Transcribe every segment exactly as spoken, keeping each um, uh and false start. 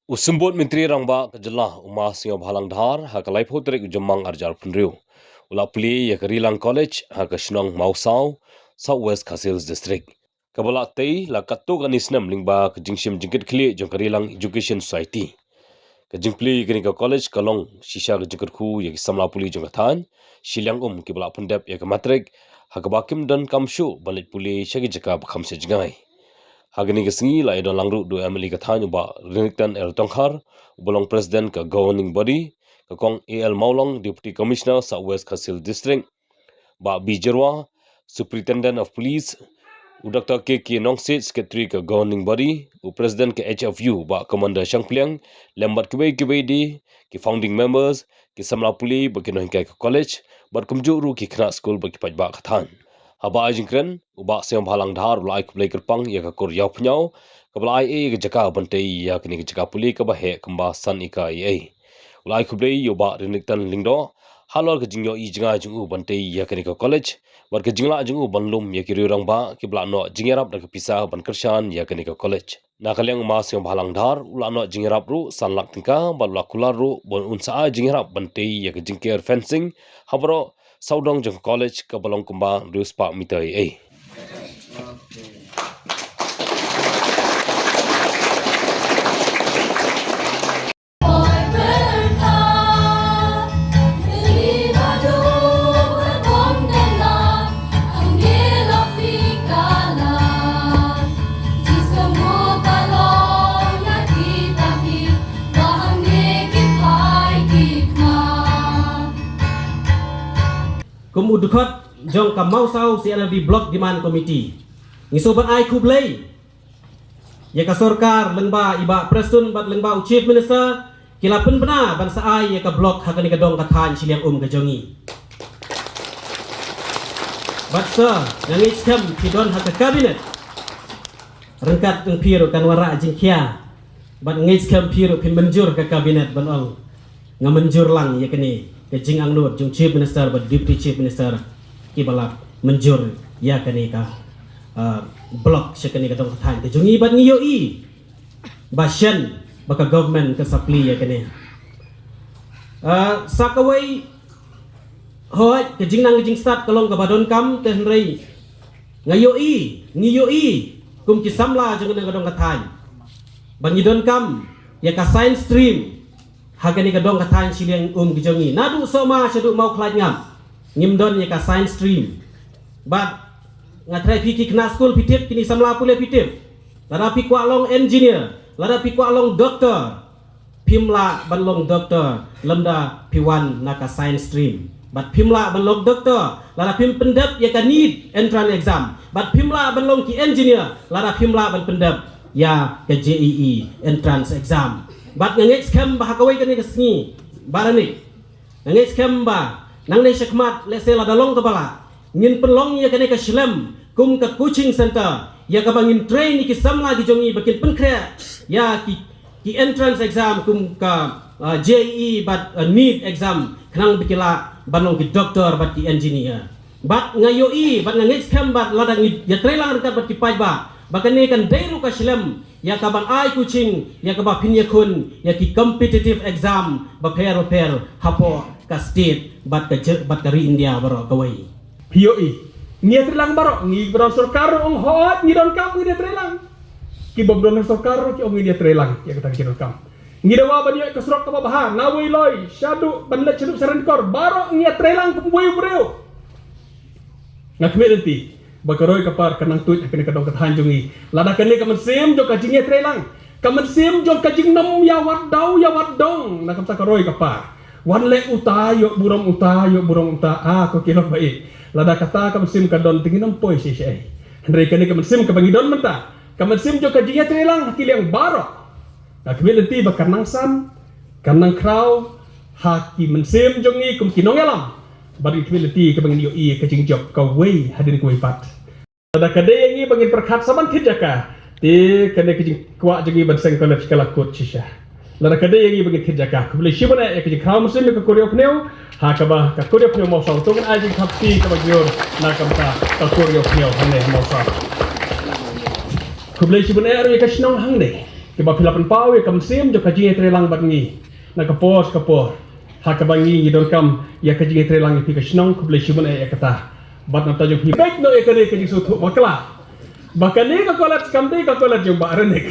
U Symbud Myntri Rangbah ka jylla, u Ma Sniawbhalang Dhar, ha ka laiphew tarik u Jymmang arhajar phew hynriew, u la plie ïa ka Rilang College ha ka shnong Mawsaw, South West Khasi Hills District. Kaba la tei la katto katne snem lyngba ka jingshim jingkitkhlieh jong ka Rilang Education Society. Ka jingplie ïa kane ka college ka long shisha ka jingkyrkhu ïa ki samla pule jong ka thaiñ shiliang um kiba la pyndep ïa ka matrik, ha kaba kim don kam shuh ban leit pule sha ki jaka ba kham shah jngai. Ha kane ka sngi la ïadon lang ruh da u M L A ka thaiñ, u Bah Renikton R Tongkhar, uba long President ka Governing Body, ka Kong A L Mawlong, Deputy Commissioner South West Khasi Hills District, Bah B Jyrwa, Superintendent of Police, u Doktor K K Nongsiej, Secretary ka Governing Body, u President ka H F U, Bah Commander Shangpliang, lem bad kiwei kiwei de ki founding members, ki samla pule bad ki nonghikai ka college, bad kumjuh ruh ki khynnah skul bad ki paidbah ka thaiñ. Haba ai jingkren, u Bah Sniawbhalang Dhar u la ai khublei kyrpang ïa ka kur Ïawphniaw, kaba la ai ei ka jaka ban tei ïa kane ka jaka pule kaba heh kumba san eka ei ei. U la ai khublei ïa u Bah Renikton Lyngdoh halor ka jingïohi jngai jong u ban tei ïa kane ka college, bad ka jinglah jong u ban lum ïa ki riew rangbah kiba la noh jingïarap da ka pisa ban kyrshan ïa kane ka college. Na ka liang u Ma Sniawbhalang Dhar u la noh jingïarap ruh san lak tyngka, bad u la kular ruh ba un sa ai jingïarap ban tei ïa ka jingker fencing ha baroh sawdong jong ka college kaba long kumba hynriew spah meter ei ei. Kum u dkhot jong ka Mawsaw C N L D Block Demand Committee, ngi sngewbha ban ai khublei ïa ka sorkar lyngba i Bah Prestone bad lyngba u Chief Minister, ki la pynbna ban sa ai ïa ka block ha kane ka dong ka thaiñ shiliang um ka jong ngi. Bad sa, nga ngeit skhem phi don ha ka cabinet. Ryngkat jong phi ruh kan wanrah jingkhia. Bad nga ngeit skhem phi ruh phin mynjur ka cabinet ban ong, nga mynjur lang ïa kane ka jingangnud jong Chief Minister bad Deputy Chief Minister kiba la mynjur ïa kane ka, ah, block sha kane ka dong ka thaiñ ka jong ngi, bad ngi ïohi ba shen ba ka government ka sa plie ïa kane. Ah, sa kawei, hooid, ka jingnang ka jingstad ka long kaba donkam, te hynrei nga ïohi, ngi ïohi kum ki samla jong kane ka dong ka thaiñ ba ngi donkam ïa ka science stream ha kane ka dong ka thaiñ shiliang um ka jong ngi. Naduh Sohma shaduh Mawkhlaitngam ngim don ïa ka science stream. Bad nga tharai phi ki khynnah skul phi tip, kine samla pule phi tip, lada phi kwah long engineer, lada phi kwah long doctor, phim lah ban long doctor lymda phi wan na ka science stream. Bad phim lah ban long doctor lada phim pyndep ïa ka NEET entrance exam. Bad phim lah ban long ki engineer lada phim lah ban pyndep ïa ka J E E entrance exam. Bad nga ngeit skhem ba ha kawei kane ka sngi, Bah Renik, nga ngeit skhem ba nangne shakhmat, lehse lada long kaba lah, ngin pynlong ïa kane ka shlem kum ka coaching center, ïa kaba ngin train ïa ki samla ki jong ngi ba kin pynkhreh ïa ki, ki entrance exam kum ka, ah, J E E bad, ah, NEET exam, khnang ba ki lah ban long ki doctor bad ki engineer. Bad nga ïohi bad nga ngeit skhem ba lada ngi ïatreilang ryngkat bad ki paidbah, ba kane kan dei ruh ka shlem ïa ka ban ai coaching ïa kaba phin ïakhun ïa ki competitive exam bapher bapher hapoh ka state bad ka je-, bad ka ri India baroh kawei. Phi ïohi, ngi ïatreilang baroh, ngi ba don sorkar ruh ong hooid ngi donkam, ngi ïatreilang. Ki bym don sorkar ruh ki ong ngi ïatreilang ïa kata ka jingdonkam. Ngi dawa ban ïoh ka surok kaba bha na Weiloi shaduh ban leit shaduh Saraikot, baroh ngi ïatreilang kum uwei u briew. Nga khmih lynti ba ka roi ka par ka nang tuid ha kane ka dong ka thaiñ jong ngi. Lada kane ka mynsiem jong ka jingïatreilang, ka mynsiem jong ka jingnym ïa wad daw ïa wad dong, na ka bynta ka roi ka par, wan leh uta ïoh burom, uta ïoh burom, uta, ah, ko ki lok ba ïeit. Lada kata ka mynsiem ka don te ngin ym poi shisha ei. Hynrei kane ka mynsiem kaba ngi don mynta, ka mynsiem jong ka jingïatreilang ha ki liang baroh, nga khmih lynti ba kan nang san, kan nang khraw ha ki mynsiem jong ngi kum ki nongïalam. Bad nga khmih lynti kaba ngin ïohi ka jingjop kawei hadien kawei pat. Lada ka dei ïa ngi ba ngin pyrkhat sa ban thied jaka, te kane ka jingkwah jong ngi ban seng college ka la kut shisha. Lada ka dei ïa ngi ba ngin thied jaka, khublei shibun eh ïa ka jingkhraw mynsiem ïa ka kur Ïawphniaw, ha kaba ka kur Ïawphniaw Mawsaw, to ngin ai jingthap kti kaba jur na ka bynta ka kur Ïawphniaw hangne Mawsaw. Khublei shibun eh ruh ïa ka shnong hangne. kiba phi la pynpaw ïa ka mynsiem jong ka jingïatreilang bad ngi na ka por sha ka por. Ha kaba ngi ngi donkam ïa ka jingïatreilang ïa phi ka shnong, khublei shibun eh ïa kata. Bad nangta jong phi bad noh ïa kane ka jingsngewthuh bakla ba kane ka college kam dei ka college jong Bah Renik.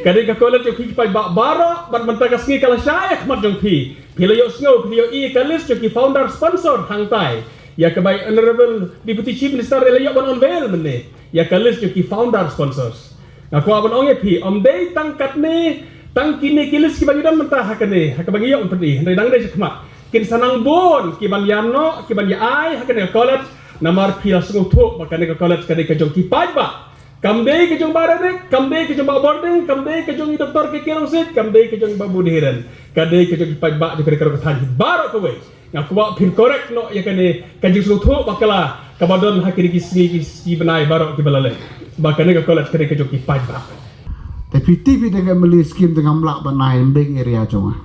Ka dei ka college jong phi ki paidbah baroh, bad mynta ka sngi ka la shai ha khmat jong phi. Phi la ïohsngew, phi la ïohi ïa ka list jong ki founder sponsor hangtai, ïa kaba i Honorable Deputy Chief Minister i la ïoh ban unveil mynne, ïa ka list jong ki founder sponsors. Nga kwah ban ong ïa phi, ym dei tang katne, tang kine ki list kiba ngi don mynta ha kane, ha kaba ngi ïoh ban pyni, hynrei dang dei sha khmat kin sa nang bun kiban ïa noh, kiban ïa ai ha kane ka college. Namar phi la sngewthuh ba kane ka college ka dei ka jong ki paidbah. Kam dei ka jong Bah Renik, kam dei ka jong Bah Bording, kam dei ka jong i Doctor K K Rongsit, kam dei ka jong Bah Bun Hiren. Ka dei ka jong ki paidbah jong kane ka rong ka thaiñ baroh kawei. Nga kwah phin correct noh ïa kane ka jingsngewthuh bakla kaba don ha kine ki sngi ki, ki bnai baroh kiba la leit, ba kane ka college ka dei ka jong ki paidbah. Te phi tip ïa ka M L A scheme te ngam lah ban ai, ym dei area jong nga.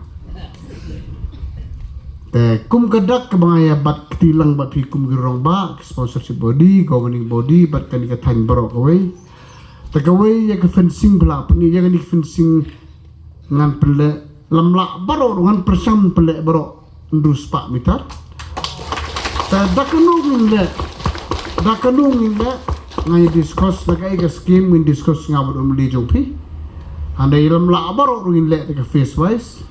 Te kum ka dak kaba nga ïa bat kti lang bad phi kum ki rangbah, ki sponsorship body, governing body, bad kane ka thaiñ baroh kawei. Te kawei ïa ka fencing phi la pyni, ïa kane ka fencing ngan pynleh, lam lah baroh ruh, ngan pyrshang pynleh baroh hynriew spah meter. Te da kano ngin leh, da kano ngin leh, ngan ïa discuss, da kaei ka scheme ngin discuss nga bad u M L A jong phi. Hynrei lam lah baroh ruh ngin leh da ka phase wise.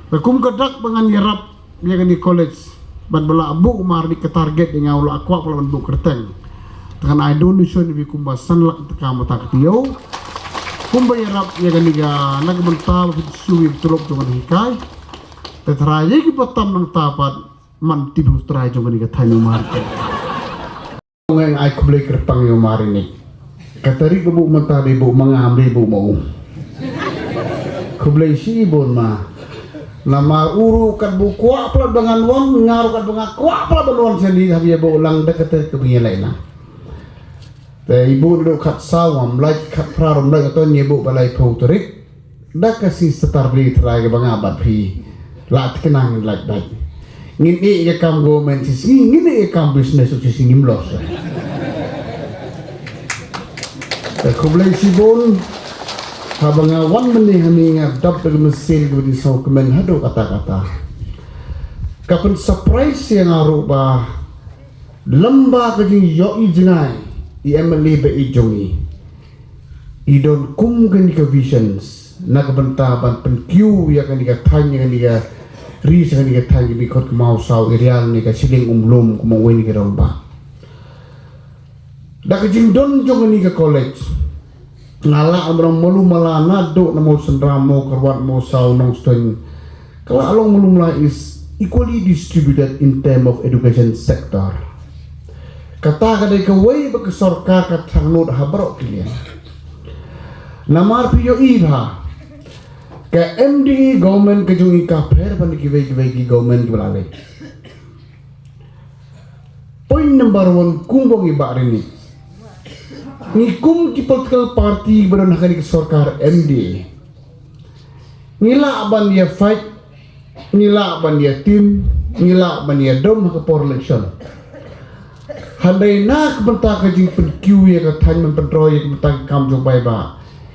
Te kum ka dak ba ngan ïarap ïa kane ka college, bad ba la buh u Bah Renik ka target ïa nga, u la kwah palat ban buh kyrteng. Te ngan ai donation ïa phi kumba san lak tyngka mynta ka taïew, kumba ïarap ïa kane ka, na ka bynta ba phin shu ïa ka tulop jong ka hikai. Te tharai ïa ki ba tam nangta pat, man tip u trai jong kane ka thaiñ u Bah Renik. Nga ai khublei kyrpang ïa u Bah Renik. Ka tarik ba buh mynta dei buh ma nga, ym dei buh ma u. Khublei shibun ma. Namar u ruh katba u kwah palat ba ngan wan, nga ruh katba nga kwah palat ban wan shane, hap ïa buh lang da ka tarik kaba ngi ïa leit lang. Te i buh naduh khatsaw, ym lait khatphra, ym lait, kato ngi buh ba laiphew tarik. Da ka sngi Saturday, trai kaba nga bad phi la thikna ngin lait bad ngin ïeh ïa ka kam government shi sngi, ngin ïeh ïa ka kam business shi sngi, ngim los. Te khublei shibun. Haba nga wan mynne hangne nga dap da ka mynsiem kaba dei sngewkmen haduh katta katta. Ka pynsurprise ïa nga ruh ba lem bad ka jingïohi jngai i M L A ba ïeit jong ngi, i don kum kane ka visions na ka bynta ban pynkiew ïa kane ka thaiñ, ïa kane ka ri, ïa kane ka thaiñ, kane ka khot ka Mawsaw area, kane ka shilliang umlum, kum uwei na ki rangbah. Da ka jingdon jong kane ka college, nga lah ban ong malu mala naduh na Mawsynram, Mawkyrwat, Mawsaw, Nongstoiñ, ka la long malu mala is equally distributed in term of education sector. Kata ka dei kawei ba ka sorkar ka thrang nud ha baroh ki liang. Namar phi ïohi ba ka M D A government ka jong ngi ka pher bad kiwei kiwei ki government kiba la leit. Point number one, kumba ngi, Bah Renik, ngi kum ki political party ba don ha kane ka sorkar M D A, ngi lah ban ïa fight, ngi lah ban ïa tim, ngi lah ban ïa dom ha ka por election. Hynrei na ka bynta ka jingpynkiew ïa ka thaiñ, ban pyntroi ïa ka bynta ka kam jong paidbah,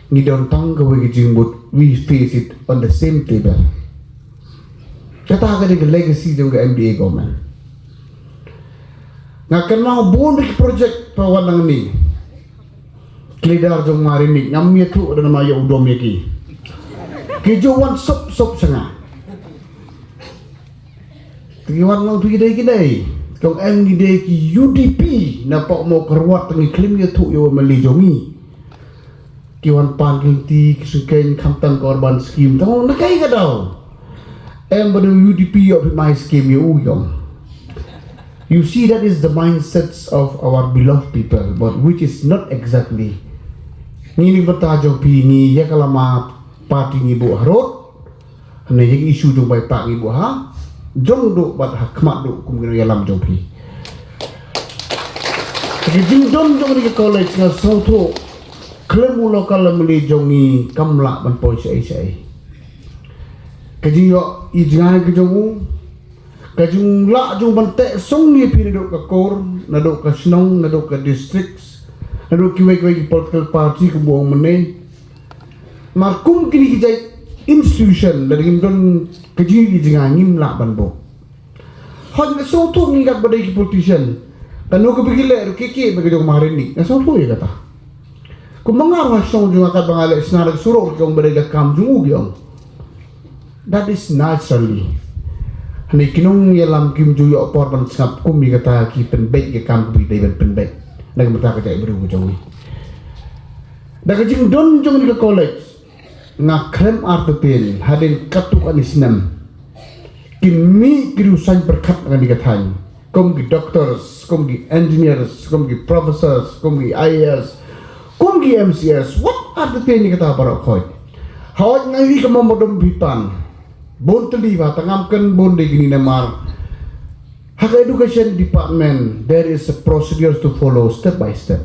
ngi don tang kawei ka jingmut, we face it on the same table. Kata ka dei ka legacy jong ka M D A government. Nga kynmaw bun ki project ba wan nangne. Ki leader jong nga, Bah Renik, ngam ïathuh da namar ïa u dom ïa ki. Ki ju wan sop sop sha nga. Ki wan long phi ki dei ki dei. Kong em ki dei ki U D P na pok Mawkyrwat, tang ngi khlem ïathuh ïa u M L A jong ngi. Ki wan pan ki lynti, ki sngewkhein, khamtam ka urban scheme. Tang na kaei ka daw? Em ba dei U D P ïoh phi mai scheme ïa u ïong. You see, that is the mindsets of our beloved people, but which is not exactly. Ngi ni bynta jong phi, ngi ïa ka lama party ngi buh harud. Hynrei ïa ki issue jong bai pah ngi buh ha jong duh bad ha khmat duh kum ki nongïalam jong phi. Te ka jingdon jong kane ka college nga sngewthuh khlem u local M L A jong ngi kam lah ban poi shaei shaei. Ka jingïohi jngai ka jong u, ka jinglah jong u ban teh song ïa phi naduh ka kor, naduh ka shnong, naduh ka district, naduh kiwei kiwei ki political party kumba ong mynne. Mar kum kini ki jait institution, lada ngim don ka jingïohi jingïaid ngim lah ban buh. Hooid nga sngewthuh ngi kat ba dei ki politician. Kano kaba ki leh ruh ki ki ba ki jong marin ni. Nga sngewthuh ïa kata. Kumba nga ruh ha shnong jong nga kat ba nga leh snar ka surok ki ong ba dei ka kam jong u ki ong. That is naturally. Hynrei ki nongïalam kim ju ïoh por ban sngap kum ïa kata ki pynbeit ka kam kaba dei ban pynbeit. Na ka bynta ka jaitbynriew ka jong ngi. Da ka jingdon jong ngi ka college. Nga khlem artatien hadien katto katne snem. Kin mih ki riewsaiñ pyrkhat na kane ka thaiñ. Kum ki doctors, kum ki engineers, kum ki professors, kum ki I A S, kum ki M C S. Wat artatien ïa kata baroh khoit. Hooid nga ïohi ka memorandum phi pan. Bun tylli ba tang ngam kren bun de kine namar. Ha ka education department there is a procedure to follow step by step.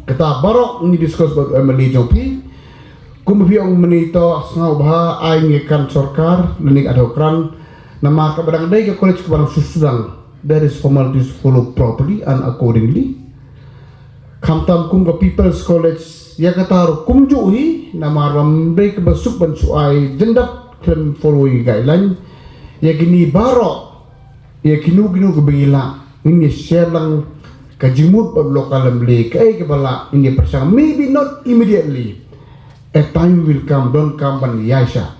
Kata baroh ngi discuss bad M L A jong phi. Kum phi ong mynne to sngewbha ai ngi kan sorkar lane ka adhoh kran. Namar kaba dang dei ka college kaba dang sdang. There is formalities follow properly and accordingly. Khamtam kum ka People's College ïa kata ruh kumjuh hi namar ym dei kaba suk ban shu ai jyndat khlem follow ïa ki guideline. Ïa kine baroh ïa kino kino kaba ngi lah ngin ïa share lang ka jingmut bad u local M L A kaei kaba lah ngin ïa pyrshang, maybe not immediately. A time will come, don kam ban ïaishah.